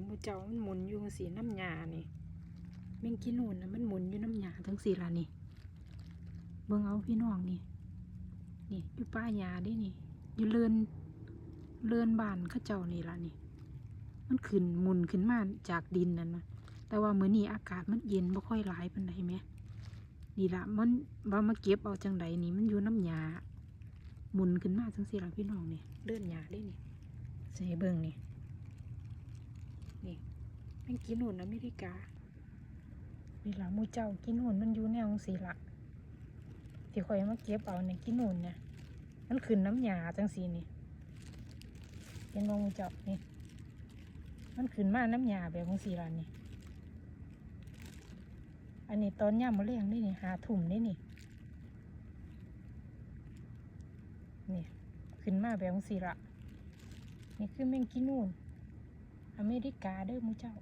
ໝູ່ເຈົ້າ ມັນໝູນຢູ່ຈັ່ງຊີ້ນຳຫຍ້ານີ້. ແມງກີນູນນະ ມັນໝູນຢູ່ນຳຫຍ້າຈັ່ງຊີ້ລະນີ້. ເບິ່ງເອົາພີ່ນ້ອງນີ້ ນີ້ຢູ່ປ່າຫຍ້າເດ້ນີ້ ຢູ່ເລີນ ເລີນບ້ານເຂົາເຈົ້ານີ້ລະນີ້. ມັນຂຶ້ນໝູນຂຶ້ນມາຈາກດິນນັ້ນນະ ແຕ່ວ່າມື້ນີ້ອາກາດມັນເຢັນ ບໍ່ຄ່ອຍຫຼາຍປານໃດແໝ. ນີ້ລະ ມັນວ່າມາເກັບເອົາຈັ່ງໃດນີ້ ມັນຢູ່ນຳຫຍ້າ ໝູນຂຶ້ນມາຈັ່ງຊີ້ລະພີ່ນ້ອງນີ້. ເລີນຫຍ້າເດ້ນີ້ ຊິໃຫ້ເບິ່ງນີ້ ນີ້ແມງກີນູນອາເມລິກາ. ນີ້ລະໝູ່ເຈົ້າ ກີນູນມັນຢູ່ແນວຈັ່ງຊີ້ລະ ທີ່ຂ້ອຍມາເກັບເອົານີ້ ກີນູນນະ ມັນຂຶ້ນນຳຫຍ້າຈັ່ງຊີ້ນີ້. ເຫັນບໍ່ໝູ່ເຈົ້າ ນີ້ ມັນຂຶ້ນມານຳຫຍ້າແບບຈັ່ງຊີ້ລະນີ້. ອັນນີ້ຕອນຍາມມື້ແລງເດ້ນີ້ ຫ້າທຸ່ມເດ້ນີ້. ນີ້ຂຶ້ນມາແບບຈັ່ງຊີ້ລະ. ນີ້ຄືແມງກີນູນອາເມລິກາເດີໝູ່ເຈົ້າ.